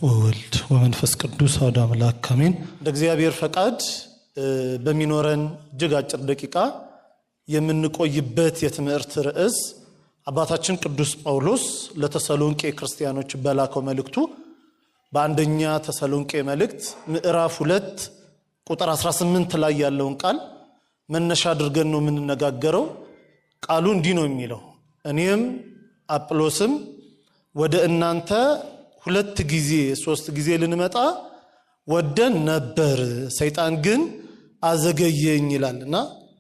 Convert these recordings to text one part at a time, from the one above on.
ወወልድ ወመንፈስ ቅዱስ አሐዱ አምላክ አሜን። እንደ እግዚአብሔር ፈቃድ በሚኖረን እጅግ አጭር ደቂቃ የምንቆይበት የትምህርት ርዕስ አባታችን ቅዱስ ጳውሎስ ለተሰሎንቄ ክርስቲያኖች በላከው መልእክቱ በአንደኛ ተሰሎንቄ መልእክት ምዕራፍ 2 ቁጥር 18 ላይ ያለውን ቃል መነሻ አድርገን ነው የምንነጋገረው። ቃሉ እንዲህ ነው የሚለው፣ እኔም አጵሎስም ወደ እናንተ 2 ጊዜ 3 ጊዜ ልንመጣ ወደን ነበር፣ ሰይጣን ግን አዘገየኝ ይላልና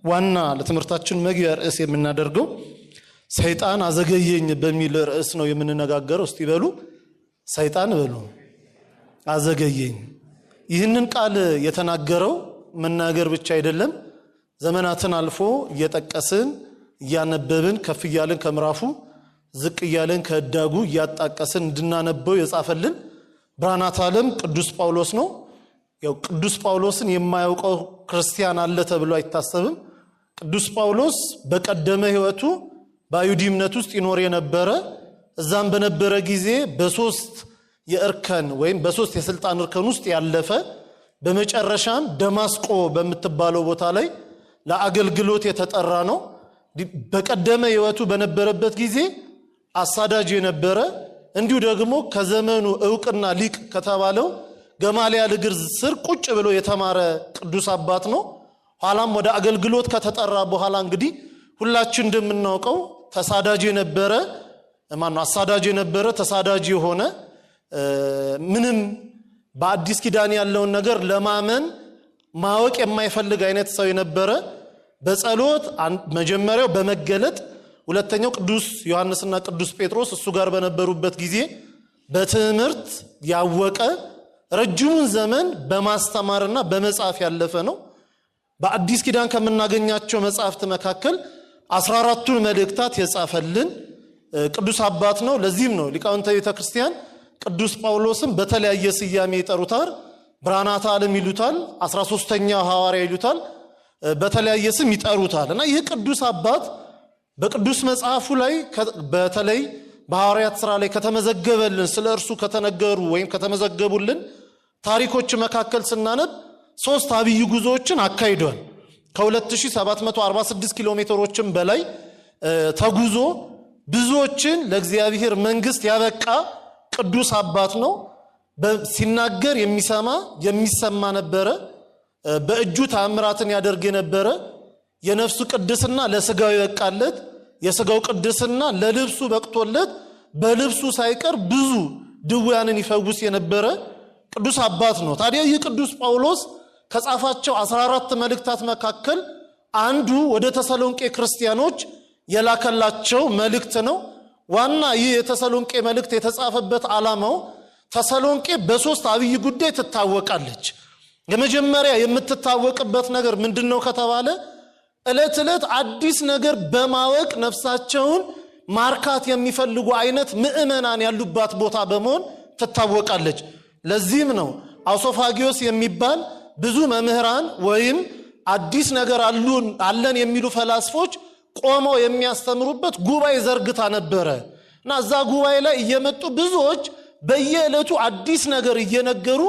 ዋና ለትምህርታችን መግቢያ ርዕስ የምናደርገው ሰይጣን አዘገየኝ በሚል ርዕስ ነው የምንነጋገረው። እስቲ በሉ ሰይጣን በሉ አዘገየኝ። ይህንን ቃል የተናገረው መናገር ብቻ አይደለም፣ ዘመናትን አልፎ እየጠቀስን እያነበብን ከፍ እያልን ከምዕራፉ ዝቅ እያልን ከዳጉ እያጣቀስን እንድናነበው የጻፈልን ብርሃናተ ዓለም ቅዱስ ጳውሎስ ነው። ያው ቅዱስ ጳውሎስን የማያውቀው ክርስቲያን አለ ተብሎ አይታሰብም። ቅዱስ ጳውሎስ በቀደመ ሕይወቱ በአይሁድ እምነት ውስጥ ይኖር የነበረ፣ እዛም በነበረ ጊዜ በሶስት የእርከን ወይም በሶስት የስልጣን እርከን ውስጥ ያለፈ፣ በመጨረሻም ደማስቆ በምትባለው ቦታ ላይ ለአገልግሎት የተጠራ ነው። በቀደመ ሕይወቱ በነበረበት ጊዜ አሳዳጅ የነበረ፣ እንዲሁ ደግሞ ከዘመኑ ዕውቅና ሊቅ ከተባለው ገማልያል እግር ስር ቁጭ ብሎ የተማረ ቅዱስ አባት ነው። ኋላም ወደ አገልግሎት ከተጠራ በኋላ እንግዲህ ሁላችን እንደምናውቀው ተሳዳጅ የነበረ ማነው አሳዳጅ የነበረ ተሳዳጅ የሆነ፣ ምንም በአዲስ ኪዳን ያለውን ነገር ለማመን ማወቅ የማይፈልግ አይነት ሰው የነበረ፣ በጸሎት መጀመሪያው በመገለጥ፣ ሁለተኛው ቅዱስ ዮሐንስና ቅዱስ ጴጥሮስ እሱ ጋር በነበሩበት ጊዜ በትምህርት ያወቀ፣ ረጅሙን ዘመን በማስተማርና በመጻፍ ያለፈ ነው። በአዲስ ኪዳን ከምናገኛቸው መጻሕፍት መካከል 14ቱን መልእክታት የጻፈልን ቅዱስ አባት ነው። ለዚህም ነው ሊቃውንተ ቤተክርስቲያን ቅዱስ ጳውሎስን በተለያየ ስያሜ ይጠሩታል። ብርሃናተ ዓለም ይሉታል፣ 13ኛው ሐዋርያ ይሉታል፣ በተለያየ ስም ይጠሩታል። እና ይህ ቅዱስ አባት በቅዱስ መጽሐፉ ላይ በተለይ በሐዋርያት ሥራ ላይ ከተመዘገበልን ስለ እርሱ ከተነገሩ ወይም ከተመዘገቡልን ታሪኮች መካከል ስናነብ 3 አብይ ጉዞዎችን አካሂዷል። ከ2746 ኪሎ ሜትሮችም በላይ ተጉዞ ብዙዎችን ለእግዚአብሔር መንግስት ያበቃ ቅዱስ አባት ነው። ሲናገር የሚሰማ የሚሰማ ነበረ። በእጁ ተአምራትን ያደርግ የነበረ፣ የነፍሱ ቅድስና ለስጋው ይበቃለት፣ የስጋው ቅድስና ለልብሱ በቅቶለት በልብሱ ሳይቀር ብዙ ድውያንን ይፈውስ የነበረ ቅዱስ አባት ነው። ታዲያ ይህ ቅዱስ ጳውሎስ ከጻፋቸው 14 መልእክታት መካከል አንዱ ወደ ተሰሎንቄ ክርስቲያኖች የላከላቸው መልእክት ነው። ዋና ይህ የተሰሎንቄ መልእክት የተጻፈበት ዓላማው ተሰሎንቄ በሶስት አብይ ጉዳይ ትታወቃለች። የመጀመሪያ የምትታወቅበት ነገር ምንድነው ከተባለ ዕለት ዕለት አዲስ ነገር በማወቅ ነፍሳቸውን ማርካት የሚፈልጉ አይነት ምዕመናን ያሉባት ቦታ በመሆን ትታወቃለች። ለዚህም ነው አውሶፋጊዮስ የሚባል ብዙ መምህራን ወይም አዲስ ነገር አለን የሚሉ ፈላስፎች ቆመው የሚያስተምሩበት ጉባኤ ዘርግታ ነበረ። እና እዛ ጉባኤ ላይ እየመጡ ብዙዎች በየዕለቱ አዲስ ነገር እየነገሩ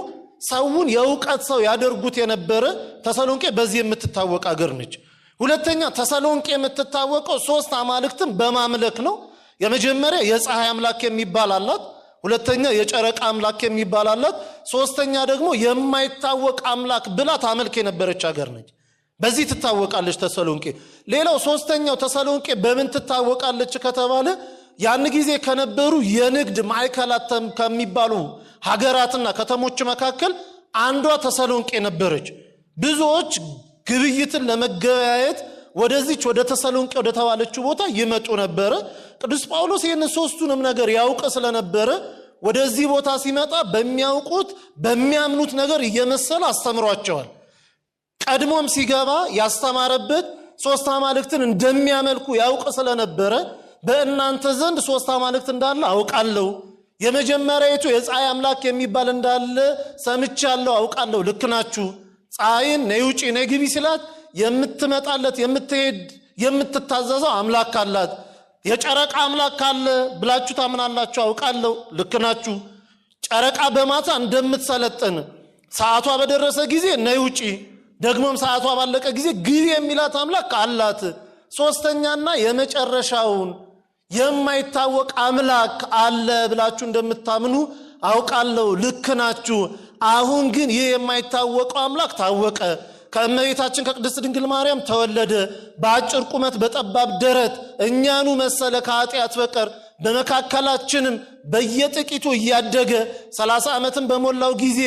ሰውን የእውቀት ሰው ያደርጉት የነበረ ተሰሎንቄ በዚህ የምትታወቅ አገር ነች። ሁለተኛ ተሰሎንቄ የምትታወቀው 3 አማልክትን በማምለክ ነው። የመጀመሪያ የፀሐይ አምላክ የሚባል አላት፣ ሁለተኛ የጨረቃ አምላክ የሚባል አላት፣ ሶስተኛ ደግሞ የማይታወቅ አምላክ ብላ ታመልክ የነበረች አገር ነች። በዚህ ትታወቃለች ተሰሎንቄ። ሌላው ሶስተኛው ተሰሎንቄ በምን ትታወቃለች ከተባለ ያን ጊዜ ከነበሩ የንግድ ማዕከላት ከሚባሉ ሀገራትና ከተሞች መካከል አንዷ ተሰሎንቄ ነበረች። ብዙዎች ግብይትን ለመገበያየት ወደዚች ወደ ተሰሎንቄ ወደ ተባለችው ቦታ ይመጡ ነበረ። ቅዱስ ጳውሎስ ይህን ሶስቱንም ነገር ያውቅ ስለነበረ ወደዚህ ቦታ ሲመጣ በሚያውቁት በሚያምኑት ነገር እየመሰለ አስተምሯቸዋል። ቀድሞም ሲገባ ያስተማረበት 3 አማልክትን እንደሚያመልኩ ያውቅ ስለነበረ በእናንተ ዘንድ 3 አማልክት እንዳለ አውቃለሁ፣ የመጀመሪያይቱ የፀሐይ አምላክ የሚባል እንዳለ ሰምቻለሁ፣ አውቃለሁ፣ ልክ ናችሁ። ፀሐይን ነይ ውጪ ነይ ግቢ ሲላት የምትመጣለት የምትሄድ የምትታዘዘው አምላክ አላት። የጨረቃ አምላክ አለ ብላችሁ ታምናላችሁ፣ አውቃለሁ፣ ልክ ናችሁ። ጨረቃ በማታ እንደምትሰለጥን ሰዓቷ በደረሰ ጊዜ ነይ ውጪ፣ ደግሞም ሰዓቷ ባለቀ ጊዜ ግቢ የሚላት አምላክ አላት። ሶስተኛና የመጨረሻውን የማይታወቅ አምላክ አለ ብላችሁ እንደምታምኑ አውቃለሁ። ልክ ናችሁ። አሁን ግን ይህ የማይታወቀው አምላክ ታወቀ። ከእመቤታችን ከቅድስት ድንግል ማርያም ተወለደ። በአጭር ቁመት በጠባብ ደረት እኛኑ መሰለ ከኃጢአት በቀር። በመካከላችንም በየጥቂቱ እያደገ 30 ዓመትን በሞላው ጊዜ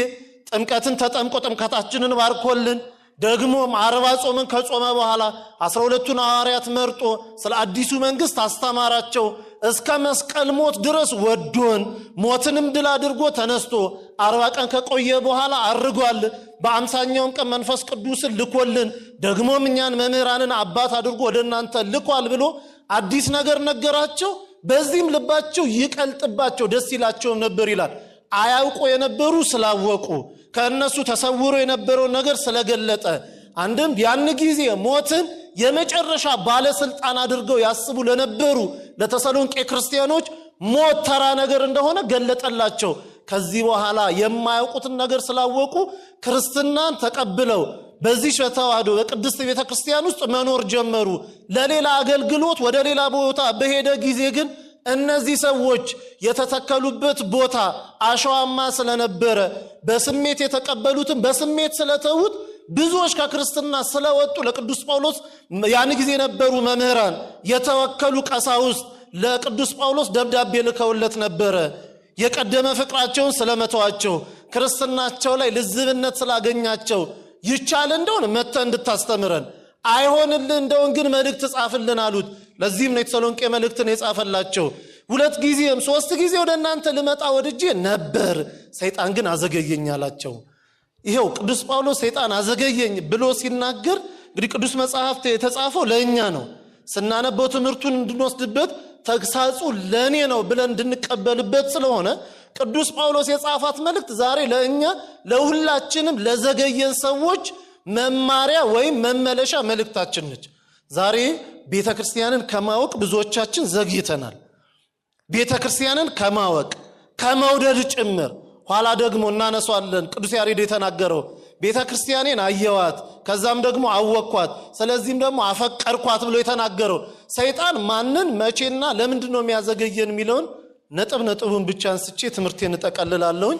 ጥምቀትን ተጠምቆ ጥምቀታችንን ባርኮልን፣ ደግሞም 40 ጾምን ከጾመ በኋላ 12ቱን ሐዋርያት መርጦ ስለ አዲሱ መንግስት አስተማራቸው። እስከ መስቀል ሞት ድረስ ወዶን ሞትንም ድል አድርጎ ተነስቶ 40 ቀን ከቆየ በኋላ አርጓል። በ50ኛውም ቀን መንፈስ ቅዱስን ልኮልን ደግሞም እኛን መምህራንን አባት አድርጎ ወደ እናንተ ልኳል ብሎ አዲስ ነገር ነገራቸው። በዚህም ልባቸው ይቀልጥባቸው ደስ ይላቸውም ነበር ይላል። አያውቁ የነበሩ ስላወቁ፣ ከእነሱ ተሰውሮ የነበረውን ነገር ስለገለጠ፣ አንድም ያን ጊዜ ሞትን የመጨረሻ ባለስልጣን አድርገው ያስቡ ለነበሩ ለተሰሎንቄ ክርስቲያኖች ሞት ተራ ነገር እንደሆነ ገለጠላቸው። ከዚህ በኋላ የማያውቁትን ነገር ስላወቁ ክርስትናን ተቀብለው በዚህ በተዋህዶ በቅድስት ቤተ ክርስቲያን ውስጥ መኖር ጀመሩ። ለሌላ አገልግሎት ወደ ሌላ ቦታ በሄደ ጊዜ ግን እነዚህ ሰዎች የተተከሉበት ቦታ አሸዋማ ስለነበረ በስሜት የተቀበሉትን በስሜት ስለተዉት ብዙዎች ከክርስትና ስለወጡ ለቅዱስ ጳውሎስ ያን ጊዜ የነበሩ መምህራን የተወከሉ ቀሳውስት ለቅዱስ ጳውሎስ ደብዳቤ ልከውለት ነበረ። የቀደመ ፍቅራቸውን ስለመተዋቸው፣ ክርስትናቸው ላይ ልዝብነት ስላገኛቸው፣ ይቻል እንደሆነ መጥተህ እንድታስተምረን፣ አይሆንልን እንደውን ግን መልእክት ጻፍልን አሉት። ለዚህም ነው የተሰሎንቄ መልእክትን የጻፈላቸው። 2 ጊዜም 3 ጊዜ ወደ እናንተ ልመጣ ወድጄ ነበር፣ ሰይጣን ግን አዘገየኝ አላቸው። ይሄው ቅዱስ ጳውሎስ ሰይጣን አዘገየኝ ብሎ ሲናገር እንግዲህ ቅዱስ መጽሐፍት የተጻፈው ለእኛ ነው። ስናነበው ትምህርቱን እንድንወስድበት፣ ተግሳጹ ለኔ ነው ብለን እንድንቀበልበት ስለሆነ ቅዱስ ጳውሎስ የጻፋት መልእክት ዛሬ ለእኛ ለሁላችንም ለዘገየን ሰዎች መማሪያ ወይም መመለሻ መልእክታችን ነች። ዛሬ ቤተክርስቲያንን ከማወቅ ብዙዎቻችን ዘግይተናል። ቤተክርስቲያንን ከማወቅ ከመውደድ ጭምር፣ ኋላ ደግሞ እናነሷለን። ቅዱስ ያሬድ የተናገረው ቤተክርስቲያኔን አየዋት፣ ከዛም ደግሞ አወቅኳት፣ ስለዚህም ደግሞ አፈቀርኳት ብሎ የተናገረው ሰይጣን ማንን መቼና ለምንድን ነው የሚያዘገየን የሚለውን ነጥብ ነጥቡን ብቻ አንስቼ ትምህርቴን እጠቀልላለሁኝ።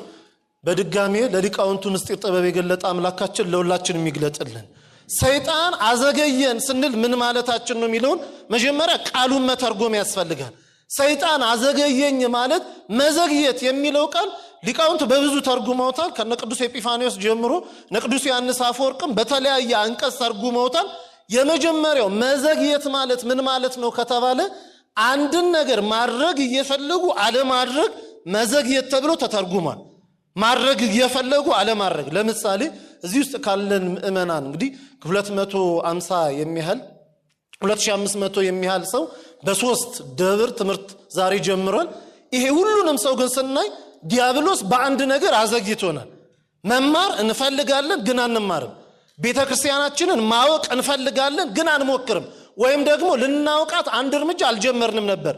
በድጋሜ ለሊቃውንቱ ምስጢር ጥበብ የገለጠ አምላካችን ለሁላችን የሚግለጥልን። ሰይጣን አዘገየን ስንል ምን ማለታችን ነው የሚለውን መጀመሪያ ቃሉን መተርጎም ያስፈልጋል። ሰይጣን አዘገየኝ ማለት መዘግየት የሚለው ቃል ሊቃውንት በብዙ ተርጉመውታል። ከነ ቅዱስ ኤጲፋኒዎስ ጀምሮ እነ ቅዱስ ዮሐንስ አፈወርቅም በተለያየ አንቀጽ ተርጉመውታል። የመጀመሪያው መዘግየት ማለት ምን ማለት ነው ከተባለ አንድን ነገር ማድረግ እየፈለጉ አለማድረግ መዘግየት ተብሎ ተተርጉሟል። ማድረግ እየፈለጉ አለማድረግ። ለምሳሌ እዚህ ውስጥ ካለን ምእመናን እንግዲህ 250 የሚያህል፣ 2500 የሚያህል ሰው በሶስት ደብር ትምህርት ዛሬ ጀምሯል። ይሄ ሁሉንም ሰው ግን ስናይ ዲያብሎስ በአንድ ነገር አዘግይቶናል። መማር እንፈልጋለን ግን አንማርም። ቤተክርስቲያናችንን ማወቅ እንፈልጋለን ግን አንሞክርም። ወይም ደግሞ ልናውቃት አንድ እርምጃ አልጀመርንም ነበር።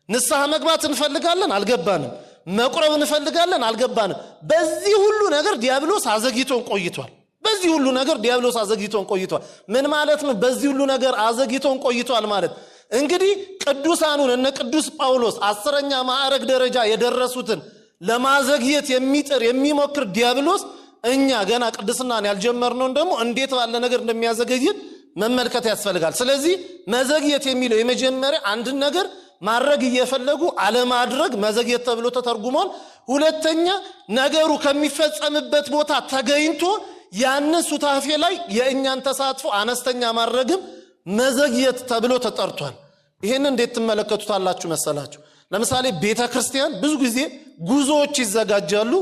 ንስሐ መግባት እንፈልጋለን፣ አልገባንም። መቁረብ እንፈልጋለን፣ አልገባንም። በዚህ ሁሉ ነገር ዲያብሎስ አዘግይቶን ቆይቷል። በዚህ ሁሉ ነገር ዲያብሎስ አዘግይቶን ቆይቷል። ምን ማለት ነው? በዚህ ሁሉ ነገር አዘግይቶን ቆይቷል ማለት እንግዲህ ቅዱሳኑን እነ ቅዱስ ጳውሎስ 10ኛ ማዕረግ ደረጃ የደረሱትን ለማዘግየት የሚጥር የሚሞክር ዲያብሎስ እኛ ገና ቅድስናን ያልጀመርነውን ደግሞ እንዴት ባለ ነገር እንደሚያዘገይን መመልከት ያስፈልጋል። ስለዚህ መዘግየት የሚለው የመጀመሪያ አንድን ነገር ማድረግ እየፈለጉ አለማድረግ መዘግየት ተብሎ ተተርጉሟል። ሁለተኛ ነገሩ ከሚፈጸምበት ቦታ ተገኝቶ ያንን ሱታፌ ላይ የእኛን ተሳትፎ አነስተኛ ማድረግም መዘግየት ተብሎ ተጠርቷል። ይሄንን እንዴት ትመለከቱታላችሁ መሰላችሁ? ለምሳሌ ቤተክርስቲያን ብዙ ጊዜ ጉዞዎች ይዘጋጃሉ።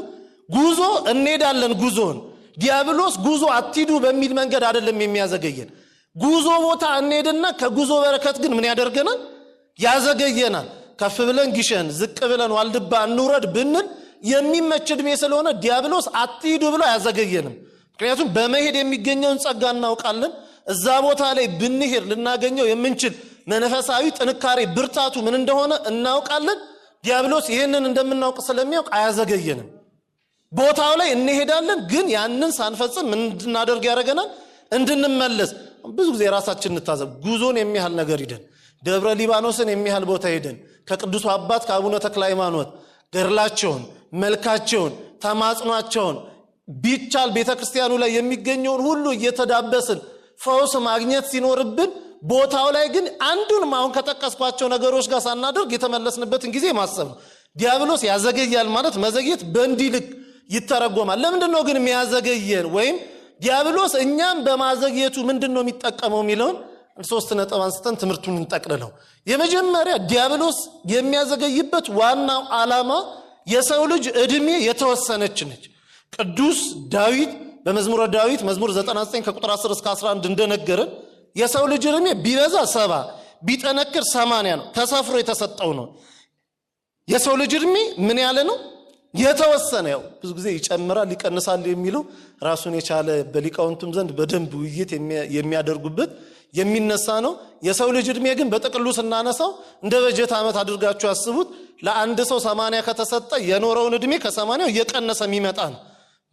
ጉዞ እንሄዳለን። ጉዞን ዲያብሎስ ጉዞ አትሂዱ በሚል መንገድ አይደለም የሚያዘገየን። ጉዞ ቦታ እንሄድና ከጉዞ በረከት ግን ምን ያደርገናል? ያዘገየናል። ከፍ ብለን ግሸን፣ ዝቅ ብለን ዋልድባ እንውረድ ብንል የሚመች እድሜ ስለሆነ ዲያብሎስ አትሂዱ ብሎ አያዘገየንም። ምክንያቱም በመሄድ የሚገኘውን ጸጋ እናውቃለን። እዛ ቦታ ላይ ብንሄድ ልናገኘው የምንችል መንፈሳዊ ጥንካሬ ብርታቱ ምን እንደሆነ እናውቃለን። ዲያብሎስ ይህንን እንደምናውቅ ስለሚያውቅ አያዘገየንም። ቦታው ላይ እንሄዳለን፣ ግን ያንን ሳንፈጽም ምን እንድናደርግ ያደርገናል? እንድንመለስ። ብዙ ጊዜ ራሳችን እንታዘብ። ጉዞን የሚያህል ነገር ሂደን፣ ደብረ ሊባኖስን የሚያህል ቦታ ሄደን፣ ከቅዱሱ አባት ከአቡነ ተክለ ሃይማኖት ገድላቸውን፣ መልካቸውን፣ ተማጽኗቸውን፣ ቢቻል ቤተ ክርስቲያኑ ላይ የሚገኘውን ሁሉ እየተዳበስን ፈውስ ማግኘት ሲኖርብን፣ ቦታው ላይ ግን አንዱንም አሁን ከጠቀስኳቸው ነገሮች ጋር ሳናደርግ የተመለስንበትን ጊዜ ማሰብ ነው። ዲያብሎስ ያዘገያል ማለት መዘግየት በእንዲህ ልክ ይተረጎማል። ለምንድን ነው ግን የሚያዘገየን? ወይም ዲያብሎስ እኛም በማዘግየቱ ምንድን ነው የሚጠቀመው የሚለውን 3 ነጥብ አንስተን ትምህርቱን እንጠቅልለው። የመጀመሪያ ዲያብሎስ የሚያዘገይበት ዋናው ዓላማ የሰው ልጅ እድሜ የተወሰነች ነች። ቅዱስ ዳዊት በመዝሙረ ዳዊት መዝሙር 99 ከቁጥር 10 እስከ 11 እንደነገረን የሰው ልጅ እድሜ ቢበዛ 70 ቢጠነክር 80 ነው። ተሰፍሮ የተሰጠው ነው። የሰው ልጅ እድሜ ምን ያለ ነው? የተወሰነ። ያው ብዙ ጊዜ ይጨምራል ይቀንሳል የሚለው ራሱን የቻለ በሊቃውንቱም ዘንድ በደንብ ውይይት የሚያደርጉበት የሚነሳ ነው። የሰው ልጅ እድሜ ግን በጥቅሉ ስናነሳው እንደ በጀት ዓመት አድርጋችሁ አስቡት። ለአንድ ሰው 80 ከተሰጠ የኖረውን እድሜ ከ80 እየቀነሰ የሚመጣ ነው።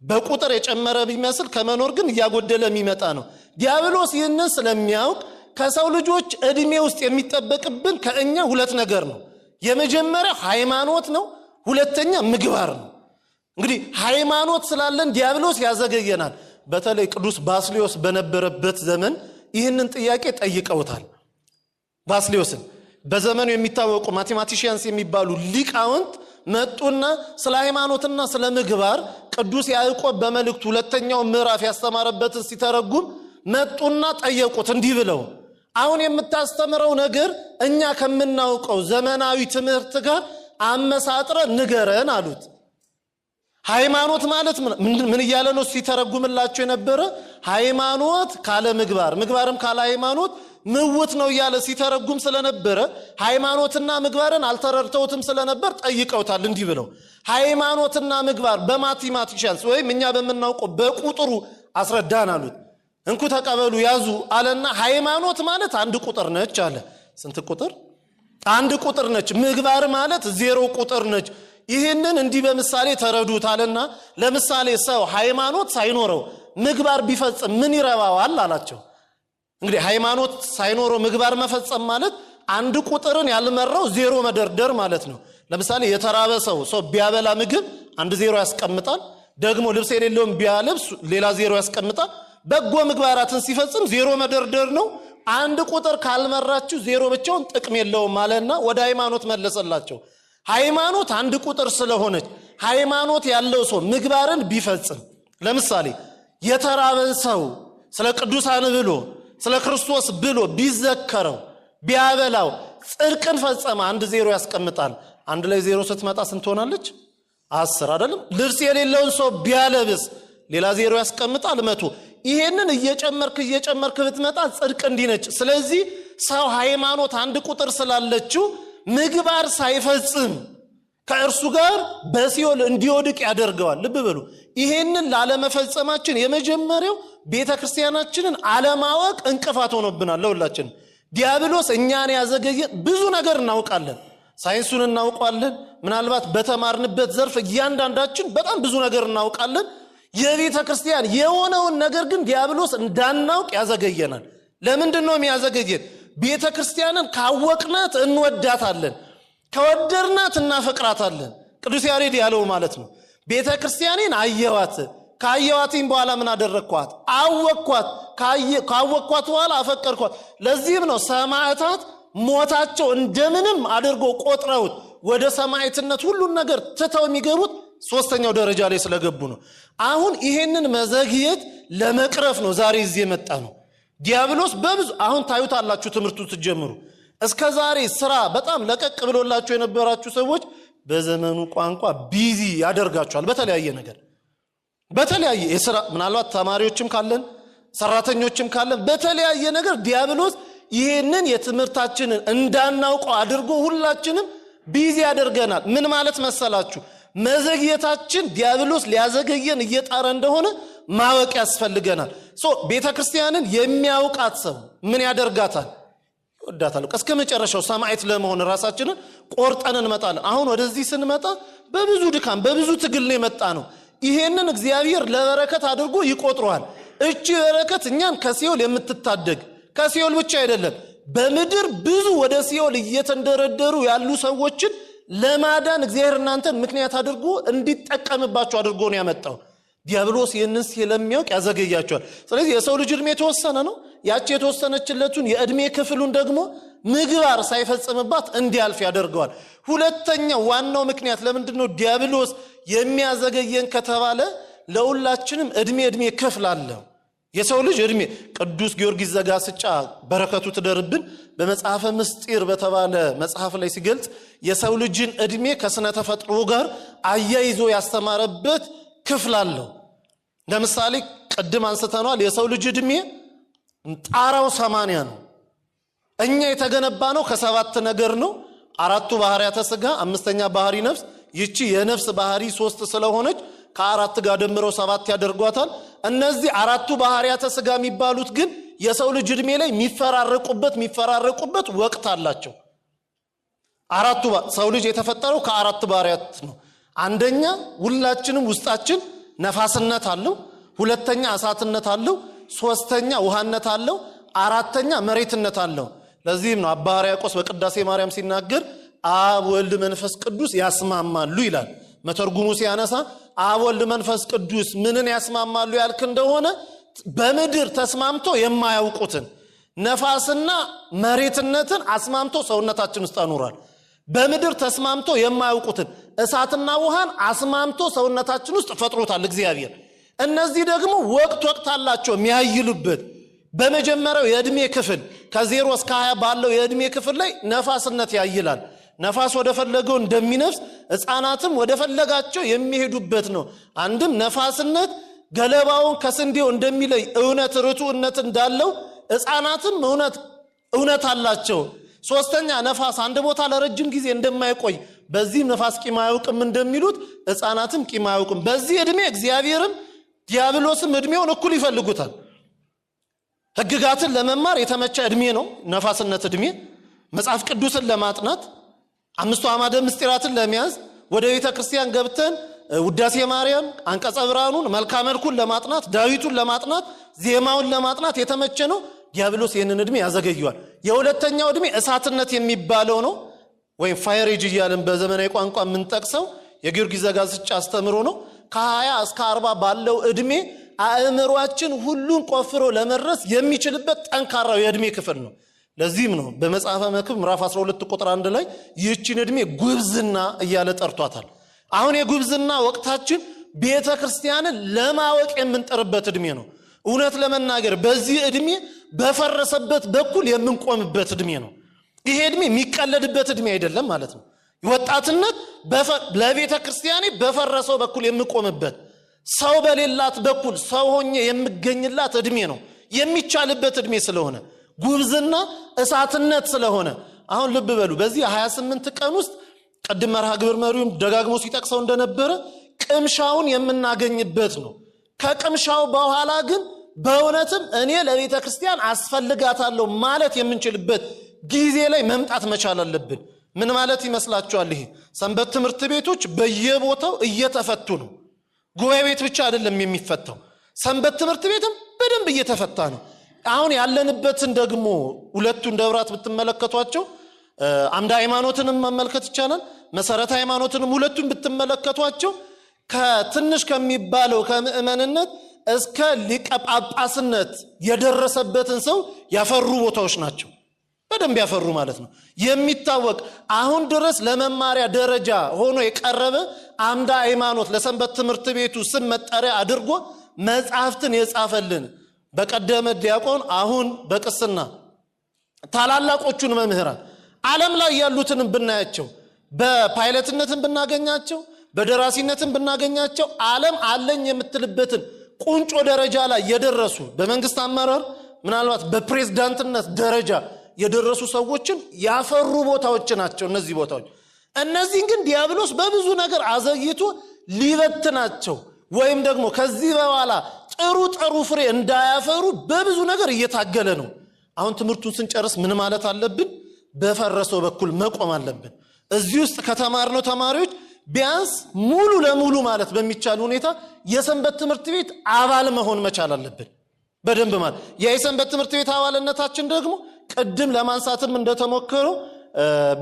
በቁጥር የጨመረ ቢመስል ከመኖር ግን እያጎደለ የሚመጣ ነው። ዲያብሎስ ይህንን ስለሚያውቅ ከሰው ልጆች እድሜ ውስጥ የሚጠበቅብን ከእኛ ሁለት ነገር ነው። የመጀመሪያ ሃይማኖት ነው። ሁለተኛ ምግባር ነው። እንግዲህ ሃይማኖት ስላለን ዲያብሎስ ያዘገየናል። በተለይ ቅዱስ ባስልዮስ በነበረበት ዘመን ይህንን ጥያቄ ጠይቀውታል። ባስልዮስን በዘመኑ የሚታወቁ mathematicians የሚባሉ ሊቃውንት መጡና ስለ ሃይማኖትና ስለ ምግባር ቅዱስ ያዕቆብ በመልእክቱ ሁለተኛው ምዕራፍ ያስተማረበትን ሲተረጉም መጡና ጠየቁት እንዲህ ብለው፣ አሁን የምታስተምረው ነገር እኛ ከምናውቀው ዘመናዊ ትምህርት ጋር አመሳጥረ ንገረን አሉት። ሃይማኖት ማለት ምን እያለ ነው ሲተረጉምላቸው የነበረ? ሃይማኖት ካለ ምግባር፣ ምግባርም ካለ ሃይማኖት ምውት ነው እያለ ሲተረጉም ስለነበረ ሃይማኖትና ምግባርን አልተረድተውትም ስለነበር ጠይቀውታል እንዲህ ብለው፣ ሃይማኖትና ምግባር በ mathematicians ወይም እኛ በምናውቀው በቁጥሩ አስረዳን አሉት። እንኩ ተቀበሉ ያዙ አለና ሃይማኖት ማለት አንድ ቁጥር ነች አለ። ስንት ቁጥር? አንድ ቁጥር ነች። ምግባር ማለት 0 ቁጥር ነች። ይህንን እንዲህ በምሳሌ ተረዱት አለና ለምሳሌ ሰው ሃይማኖት ሳይኖረው ምግባር ቢፈጽም ምን ይረባዋል አላቸው። እንግዲህ ሃይማኖት ሳይኖረው ምግባር መፈጸም ማለት አንድ ቁጥርን ያልመራው 0 መደርደር ማለት ነው። ለምሳሌ የተራበ ሰው ቢያበላ ምግብ አንድ 0 ያስቀምጣል። ደግሞ ልብስ የሌለውን ቢያለብስ ሌላ 0 ያስቀምጣል። በጎ ምግባራትን ሲፈጽም 0 መደርደር ነው። አንድ ቁጥር ካልመራችሁ 0 ብቻውን ጥቅም የለውም አለና ወደ ሃይማኖት መለሰላቸው። ሃይማኖት አንድ ቁጥር ስለሆነች ሃይማኖት ያለው ሰው ምግባርን ቢፈጽም ለምሳሌ የተራበን ሰው ስለ ቅዱሳን ብሎ ስለ ክርስቶስ ብሎ ቢዘከረው ቢያበላው ጽድቅን ፈጸመ፣ አንድ 0 ያስቀምጣል። አንድ ላይ 0 ስትመጣ ስንት ሆናለች? 10 አይደለም? ልብስ የሌለውን ሰው ቢያለብስ ሌላ 0 ያስቀምጣል፣ 100። ይሄንን እየጨመርክ እየጨመርክ ብትመጣ ጽድቅ እንዲነች። ስለዚህ ሰው ሃይማኖት አንድ ቁጥር ስላለችው ምግባር ሳይፈጽም ከእርሱ ጋር በሲኦል እንዲወድቅ ያደርገዋል። ልብ በሉ። ይሄንን ላለመፈጸማችን የመጀመሪያው ቤተክርስቲያናችንን አለማወቅ እንቅፋት ሆኖብናል ለሁላችን። ዲያብሎስ እኛን ያዘገየ ብዙ ነገር እናውቃለን፣ ሳይንሱን እናውቃለን፣ ምናልባት በተማርንበት ዘርፍ እያንዳንዳችን በጣም ብዙ ነገር እናውቃለን። የቤተክርስቲያን የሆነውን ነገር ግን ዲያብሎስ እንዳናውቅ ያዘገየናል። ለምንድን ነው የሚያዘገየን? ቤተክርስቲያንን ካወቅናት እንወዳታለን፣ ከወደድናት እናፈቅራታለን። ቅዱስ ያሬድ ያለው ማለት ነው። ቤተክርስቲያኔን አየዋት፣ ካየዋትኝ በኋላ ምን አደረግኳት? አወቅኳት፣ ካወቅኳት በኋላ አፈቀርኳት። ለዚህም ነው ሰማዕታት ሞታቸው እንደምንም አድርጎ ቆጥረውት ወደ ሰማዕትነት ሁሉን ነገር ትተው የሚገቡት ሶስተኛው ደረጃ ላይ ስለገቡ ነው። አሁን ይሄንን መዘግየት ለመቅረፍ ነው ዛሬ እዚህ የመጣ ነው። ዲያብሎስ በብዙ አሁን ታዩታላችሁ ትምህርቱ ስትጀምሩ። እስከ ዛሬ ስራ በጣም ለቀቅ ብሎላችሁ የነበራችሁ ሰዎች በዘመኑ ቋንቋ busy ያደርጋችኋል በተለያየ ነገር፣ በተለያየ የስራ ምናልባት ተማሪዎችም ካለን ሰራተኞችም ካለን በተለያየ ነገር ዲያብሎስ ይሄንን የትምህርታችንን እንዳናውቀው አድርጎ ሁላችንም busy ያደርገናል። ምን ማለት መሰላችሁ? መዘግየታችን ዲያብሎስ ሊያዘገየን እየጣረ እንደሆነ ማወቅ ያስፈልገናል። ቤተክርስቲያንን የሚያውቃት ሰው ምን ያደርጋታል? ይወዳታል። እስከ መጨረሻው ሰማዕት ለመሆን ራሳችንን ቆርጠን እንመጣለን። አሁን ወደዚህ ስንመጣ በብዙ ድካም በብዙ ትግል ነው የመጣነው። ይሄንን እግዚአብሔር ለበረከት አድርጎ ይቆጥረዋል። እቺ በረከት እኛን ከሲኦል የምትታደግ፣ ከሲኦል ብቻ አይደለም፣ በምድር ብዙ ወደ ሲኦል እየተንደረደሩ ያሉ ሰዎችን ለማዳን እግዚአብሔር እናንተን ምክንያት አድርጎ እንዲጠቀምባቸው አድርጎ ነው ያመጣው። ዲያብሎስ ይህንን ስለሚያውቅ ያዘገያቸዋል። ስለዚህ የሰው ልጅ ዕድሜ የተወሰነ ነው። ያቺ የተወሰነችለቱን የዕድሜ ክፍሉን ደግሞ ምግባር ሳይፈጽምባት እንዲያልፍ ያደርገዋል። ሁለተኛው ዋናው ምክንያት ለምንድን ነው ዲያብሎስ የሚያዘገየን ከተባለ፣ ለሁላችንም ዕድሜ ክፍል አለው። የሰው ልጅ ዕድሜ፣ ቅዱስ ጊዮርጊስ ዘጋስጫ በረከቱ ትደርብን፣ በመጽሐፈ ምስጢር በተባለ መጽሐፍ ላይ ሲገልጽ የሰው ልጅን ዕድሜ ከስነ ተፈጥሮ ጋር አያይዞ ያስተማረበት ክፍል አለው። ለምሳሌ ቅድም አንስተነዋል። የሰው ልጅ ዕድሜ ጣራው 80 ነው። እኛ የተገነባ ነው ከሰባት ነገር ነው። አራቱ ባህሪያተ ሥጋ፣ አምስተኛ ባህሪ ነፍስ። ይቺ የነፍስ ባህሪ ሶስት ስለሆነች ከአራት ጋር ደምረው ሰባት ያደርጓታል። እነዚህ አራቱ ባህሪያተ ሥጋ የሚባሉት ግን የሰው ልጅ ዕድሜ ላይ የሚፈራረቁበት ወቅት አላቸው። አራቱ ሰው ልጅ የተፈጠረው ከአራት ባህሪያት ነው። አንደኛ ሁላችንም ውስጣችን ነፋስነት አለው። ሁለተኛ እሳትነት አለው። ሶስተኛ ውሃነት አለው። አራተኛ መሬትነት አለው። ለዚህም ነው አባ ሕርያቆስ በቅዳሴ ማርያም ሲናገር አብ ወልድ መንፈስ ቅዱስ ያስማማሉ ይላል። መተርጉሙ ሲያነሳ አብ ወልድ መንፈስ ቅዱስ ምንን ያስማማሉ ያልክ እንደሆነ፣ በምድር ተስማምቶ የማያውቁትን ነፋስና መሬትነትን አስማምቶ ሰውነታችን ውስጥ አኑሯል። በምድር ተስማምቶ የማያውቁትን እሳትና ውሃን አስማምቶ ሰውነታችን ውስጥ ፈጥሮታል እግዚአብሔር። እነዚህ ደግሞ ወቅት ወቅት አላቸው የሚያይሉበት። በመጀመሪያው የዕድሜ ክፍል ከ0 እስከ 20 ባለው የዕድሜ ክፍል ላይ ነፋስነት ያይላል። ነፋስ ወደ ፈለገው እንደሚነፍስ ሕፃናትም ወደ ፈለጋቸው የሚሄዱበት ነው። አንድም ነፋስነት ገለባውን ከስንዴው እንደሚለይ እውነት ርቱዕነት እንዳለው ሕፃናትም እውነት አላቸው። ሶስተኛ ነፋስ አንድ ቦታ ለረጅም ጊዜ እንደማይቆይ፣ በዚህም ነፋስ ቂም አያውቅም እንደሚሉት ሕፃናትም ቂም አያውቅም። በዚህ ዕድሜ እግዚአብሔርም ዲያብሎስም ዕድሜውን እኩል ይፈልጉታል። ሕግጋትን ለመማር የተመቸ ዕድሜ ነው ነፋስነት ዕድሜ። መጽሐፍ ቅዱስን ለማጥናት፣ አምስቱ አዕማደ ምስጢራትን ለመያዝ፣ ወደ ቤተ ክርስቲያን ገብተን ውዳሴ ማርያም፣ አንቀጸ ብርሃኑን፣ መልካ መልኩን ለማጥናት፣ ዳዊቱን ለማጥናት፣ ዜማውን ለማጥናት የተመቸ ነው። ዲያብሎስ ይህንን ዕድሜ ያዘገየዋል። የሁለተኛው ዕድሜ እሳትነት የሚባለው ነው፣ ወይም fire age እያልን በዘመናዊ ቋንቋ የምንጠቅሰው የጊዮርጊስ ዘጋስጫ አስተምሮ ነው። ከ20 እስከ 40 ባለው ዕድሜ አእምሯችን ሁሉን ቆፍሮ ለመድረስ የሚችልበት ጠንካራው የዕድሜ ክፍል ነው። ለዚህም ነው በመጽሐፈ መክብብ ምዕራፍ 12 ቁጥር 1 ላይ ይህችን ዕድሜ ጉብዝና እያለ ጠርቷታል። አሁን የጉብዝና ወቅታችን ቤተ ክርስቲያንን ለማወቅ የምንጠርበት ዕድሜ ነው። እውነት ለመናገር በዚህ ዕድሜ በፈረሰበት በኩል የምንቆምበት ዕድሜ ነው። ይሄ ዕድሜ የሚቀለድበት ዕድሜ አይደለም ማለት ነው። ወጣትነት ለቤተ ክርስቲያኔ በፈረሰው በኩል የምቆምበት፣ ሰው በሌላት በኩል ሰው ሆኜ የምገኝላት ዕድሜ ነው። የሚቻልበት ዕድሜ ስለሆነ፣ ጉብዝና እሳትነት ስለሆነ፣ አሁን ልብ በሉ፣ በዚህ 28 ቀን ውስጥ ቅድም መርሃ ግብር መሪውም ደጋግሞ ሲጠቅሰው እንደነበረ ቅምሻውን የምናገኝበት ነው። ከቅምሻው በኋላ ግን በእውነትም እኔ ለቤተ ክርስቲያን አስፈልጋታለሁ ማለት የምንችልበት ጊዜ ላይ መምጣት መቻል አለብን። ምን ማለት ይመስላችኋል? ይሄ ሰንበት ትምህርት ቤቶች በየቦታው እየተፈቱ ነው። ጉባኤ ቤት ብቻ አይደለም የሚፈታው፣ ሰንበት ትምህርት ቤትም በደንብ እየተፈታ ነው። አሁን ያለንበትን ደግሞ ሁለቱን ደብራት ብትመለከቷቸው፣ አምደ ሃይማኖትንም መመልከት ይቻላል፣ መሰረተ ሃይማኖትንም፣ ሁለቱን ብትመለከቷቸው ከትንሽ ከሚባለው ከምዕመንነት እስከ ሊቀ ጳጳስነት የደረሰበትን ሰው ያፈሩ ቦታዎች ናቸው። በደንብ ያፈሩ ማለት ነው። የሚታወቅ አሁን ድረስ ለመማሪያ ደረጃ ሆኖ የቀረበ አምደ ሃይማኖት ለሰንበት ትምህርት ቤቱ ስም መጠሪያ አድርጎ መጽሐፍትን የጻፈልን በቀደመ ዲያቆን አሁን በቅስና ታላላቆቹን መምህራን ዓለም ላይ ያሉትንም ብናያቸው፣ በፓይለትነትም ብናገኛቸው፣ በደራሲነትም ብናገኛቸው፣ ዓለም አለኝ የምትልበትን ቁንጮ ደረጃ ላይ የደረሱ፣ በመንግስት አመራር ምናልባት በፕሬዝዳንትነት ደረጃ የደረሱ ሰዎችን ያፈሩ ቦታዎች ናቸው እነዚህ ቦታዎች። እነዚህን ግን ዲያብሎስ በብዙ ነገር አዘግይቶ ሊበትናቸው ወይም ደግሞ ከዚህ በኋላ ጥሩ ጥሩ ፍሬ እንዳያፈሩ በብዙ ነገር እየታገለ ነው። አሁን ትምህርቱን ስንጨርስ ምን ማለት አለብን? በፈረሰው በኩል መቆም አለብን። እዚህ ውስጥ ከተማርነው ተማሪዎች ቢያንስ ሙሉ ለሙሉ ማለት በሚቻል ሁኔታ የሰንበት ትምህርት ቤት አባል መሆን መቻል አለብን። በደንብ ማለት የሰንበት ትምህርት ቤት አባልነታችን ደግሞ ቅድም ለማንሳትም እንደተሞከረው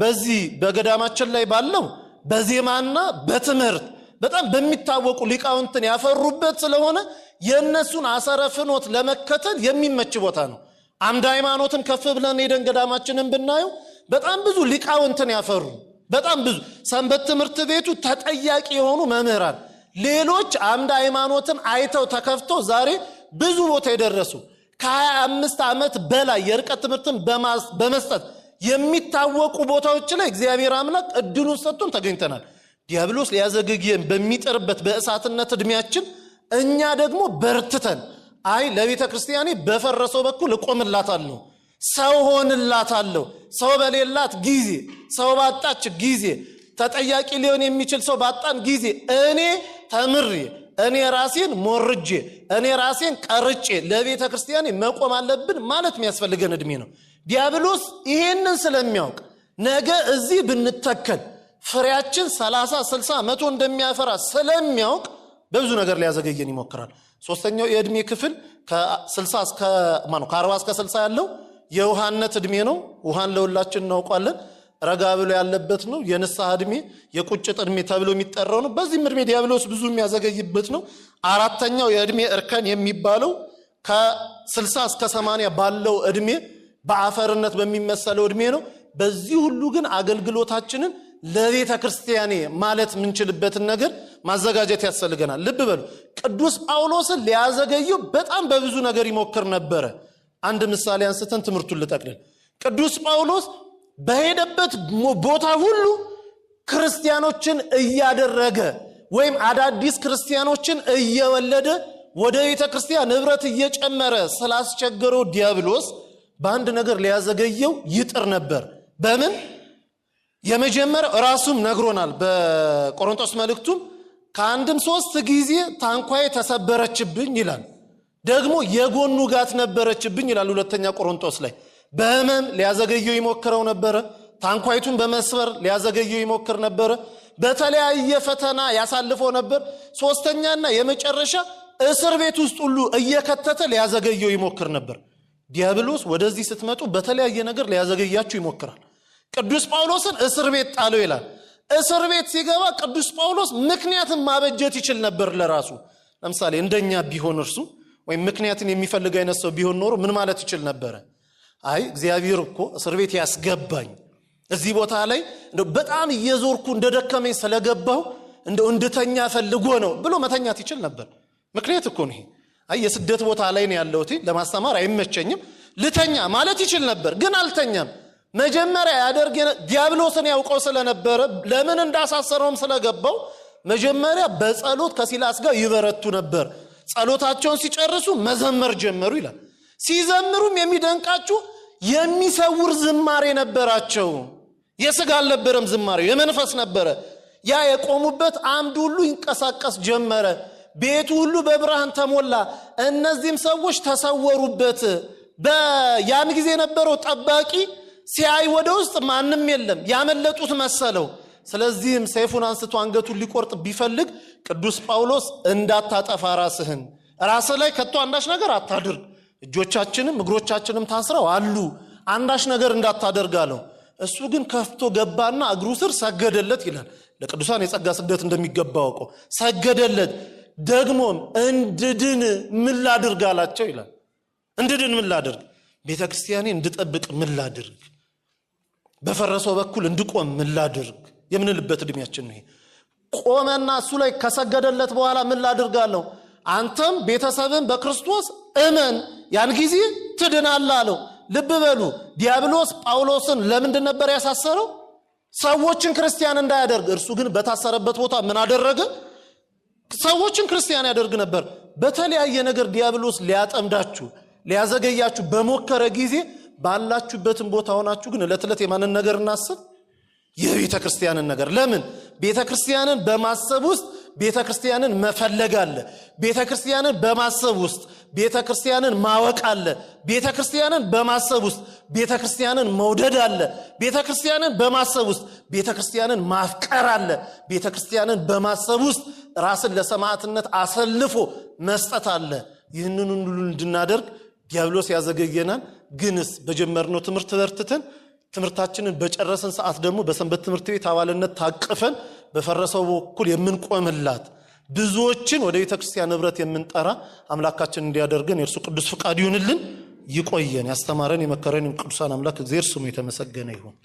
በዚህ በገዳማችን ላይ ባለው በዜማና በትምህርት በጣም በሚታወቁ ሊቃውንትን ያፈሩበት ስለሆነ የነሱን አሰረ ፍኖት ለመከተል የሚመች ቦታ ነው። አምደ ሃይማኖትን ከፍ ብለን ሄደን ገዳማችንን ብናየው በጣም ብዙ ሊቃውንትን ያፈሩ፣ በጣም ብዙ ሰንበት ትምህርት ቤቱ ተጠያቂ የሆኑ መምህራን፣ ሌሎች አምደ ሃይማኖትን አይተው ተከፍተው ዛሬ ብዙ ቦታ የደረሱ፣ ከ25 ዓመት በላይ የርቀት ትምህርትን በመስጠት የሚታወቁ ቦታዎች ላይ እግዚአብሔር አምላክ እድሉን ሰጥቶን ተገኝተናል። ዲያብሎስ ሊያዘገየን በሚጥርበት በእሳትነት እድሜያችን እኛ ደግሞ በርትተን አይ ለቤተ ክርስቲያኔ በፈረሰው በኩል እቆምላታለሁ፣ ሰው ሆንላታለሁ፣ ሰው በሌላት ጊዜ፣ ሰው ባጣች ጊዜ፣ ተጠያቂ ሊሆን የሚችል ሰው ባጣን ጊዜ እኔ ተምሬ፣ እኔ ራሴን ሞርጄ፣ እኔ ራሴን ቀርጬ ለቤተ ክርስቲያኔ መቆም አለብን ማለት የሚያስፈልገን እድሜ ነው። ዲያብሎስ ይሄንን ስለሚያውቅ ነገ እዚህ ብንተከል ፍሬያችን 30፣ 60፣ 100 እንደሚያፈራ ስለሚያውቅ በብዙ ነገር ሊያዘገየን ይሞክራል። ሶስተኛው የእድሜ ክፍል ከ60 እስከ ማነው ከ40 እስከ 60 ያለው የውሃነት እድሜ ነው። ውሃን ለሁላችን እናውቋለን። ረጋ ብሎ ያለበት ነው። የንስሐ እድሜ፣ የቁጭት እድሜ ተብሎ የሚጠራው ነው። በዚህም እድሜ ዲያብሎስ ብዙ የሚያዘገይበት ነው። አራተኛው የእድሜ እርከን የሚባለው ከ60 እስከ 80 ባለው እድሜ፣ በአፈርነት በሚመሰለው እድሜ ነው። በዚህ ሁሉ ግን አገልግሎታችንን ለቤተ ክርስቲያኔ ማለት የምንችልበትን ነገር ማዘጋጀት ያስፈልገናል። ልብ በሉ፣ ቅዱስ ጳውሎስን ሊያዘገየው በጣም በብዙ ነገር ይሞክር ነበረ። አንድ ምሳሌ አንስተን ትምህርቱን ልጠቅልል። ቅዱስ ጳውሎስ በሄደበት ቦታ ሁሉ ክርስቲያኖችን እያደረገ ወይም አዳዲስ ክርስቲያኖችን እየወለደ ወደ ቤተ ክርስቲያን ንብረት እየጨመረ ስላስቸገረው ዲያብሎስ በአንድ ነገር ሊያዘገየው ይጥር ነበር። በምን? የመጀመሪያው ራሱም ነግሮናል። በቆሮንቶስ መልእክቱም ከአንድም ሶስት ጊዜ ታንኳዬ ተሰበረችብኝ ይላል። ደግሞ የጎን ውጋት ነበረችብኝ ይላል ሁለተኛ ቆሮንቶስ ላይ። በህመም ሊያዘገየው ይሞክረው ነበረ። ታንኳይቱን በመስበር ሊያዘገየው ይሞክር ነበረ። በተለያየ ፈተና ያሳልፈው ነበር። ሶስተኛና የመጨረሻ እስር ቤት ውስጥ ሁሉ እየከተተ ሊያዘገየው ይሞክር ነበር። ዲያብሎስ ወደዚህ ስትመጡ በተለያየ ነገር ሊያዘገያችሁ ይሞክራል። ቅዱስ ጳውሎስን እስር ቤት ጣለው ይላል። እስር ቤት ሲገባ ቅዱስ ጳውሎስ ምክንያትን ማበጀት ይችል ነበር ለራሱ። ለምሳሌ እንደኛ ቢሆን እርሱ ወይም ምክንያትን የሚፈልግ አይነት ሰው ቢሆን ኖሮ ምን ማለት ይችል ነበረ? አይ እግዚአብሔር እኮ እስር ቤት ያስገባኝ እዚህ ቦታ ላይ እንደው በጣም እየዞርኩ እንደደከመኝ ስለገባው እንደው እንድተኛ ፈልጎ ነው ብሎ መተኛት ይችል ነበር። ምክንያት እኮ ነው ይሄ። አይ የስደት ቦታ ላይ ነው ያለሁት፣ ለማስተማር አይመቸኝም፣ ልተኛ ማለት ይችል ነበር። ግን አልተኛም። መጀመሪያ ያደርግ ዲያብሎስን ያውቀው ስለነበረ፣ ለምን እንዳሳሰረውም ስለገባው መጀመሪያ በጸሎት ከሲላስ ጋር ይበረቱ ነበር። ጸሎታቸውን ሲጨርሱ መዘመር ጀመሩ ይላል። ሲዘምሩም የሚደንቃችሁ የሚሰውር ዝማሬ ነበራቸው። የስጋ አልነበረም ዝማሬው፣ የመንፈስ ነበረ። ያ የቆሙበት አምድ ሁሉ ይንቀሳቀስ ጀመረ። ቤቱ ሁሉ በብርሃን ተሞላ። እነዚህም ሰዎች ተሰወሩበት። ያን ጊዜ የነበረው ጠባቂ ሲያይ ወደ ውስጥ ማንም የለም፣ ያመለጡት መሰለው። ስለዚህም ሰይፉን አንስቶ አንገቱን ሊቆርጥ ቢፈልግ ቅዱስ ጳውሎስ እንዳታጠፋ ራስህን፣ ራስህ ላይ ከቶ አንዳች ነገር አታድርግ፣ እጆቻችንም እግሮቻችንም ታስረው አሉ፣ አንዳች ነገር እንዳታደርግ አለው። እሱ ግን ከፍቶ ገባና እግሩ ስር ሰገደለት ይላል። ለቅዱሳን የጸጋ ስግደት እንደሚገባ አውቆ ሰገደለት። ደግሞም እንድድን ምን ላድርግ አላቸው ይላል። እንድድን ምን ላድርግ? ቤተ ክርስቲያኔ እንድጠብቅ ምን ላድርግ? በፈረሰው በኩል እንድቆም ምን ላድርግ የምንልበት እድሜያችን ነው። ቆመና እሱ ላይ ከሰገደለት በኋላ ምን ላድርግ አለው። አንተም ቤተሰብን በክርስቶስ እመን፣ ያን ጊዜ ትድናለህ አለው። ልብ በሉ፣ ዲያብሎስ ጳውሎስን ለምንድን ነበር ያሳሰረው? ሰዎችን ክርስቲያን እንዳያደርግ። እርሱ ግን በታሰረበት ቦታ ምን አደረገ? ሰዎችን ክርስቲያን ያደርግ ነበር። በተለያየ ነገር ዲያብሎስ ሊያጠምዳችሁ፣ ሊያዘገያችሁ በሞከረ ጊዜ ባላችሁበትን ቦታ ሆናችሁ ግን ዕለት ዕለት የማንን ነገር እናስብ? የቤተ ክርስቲያንን ነገር። ለምን? ቤተ ክርስቲያንን በማሰብ ውስጥ ቤተ ክርስቲያንን መፈለግ አለ። ቤተ ክርስቲያንን በማሰብ ውስጥ ቤተ ክርስቲያንን ማወቅ አለ። ቤተ ክርስቲያንን በማሰብ ውስጥ ቤተ ክርስቲያንን መውደድ አለ። ቤተ ክርስቲያንን በማሰብ ውስጥ ቤተ ክርስቲያንን ማፍቀር አለ። ቤተ ክርስቲያንን በማሰብ ውስጥ ራስን ለሰማዕትነት አሰልፎ መስጠት አለ። ይህንን ሁሉ እንድናደርግ ዲያብሎስ ያዘገየናል። ግንስ በጀመርነው ትምህርት በርትተን ትምህርታችንን በጨረስን ሰዓት ደግሞ በሰንበት ትምህርት ቤት አባልነት ታቅፈን በፈረሰው በኩል የምንቆምላት፣ ብዙዎችን ወደ ቤተ ክርስቲያን ንብረት የምንጠራ አምላካችን እንዲያደርገን የእርሱ ቅዱስ ፍቃድ ይሁንልን። ይቆየን። ያስተማረን የመከረን ቅዱሳን አምላክ እግዚአብሔር ስሙ የተመሰገነ ይሁን።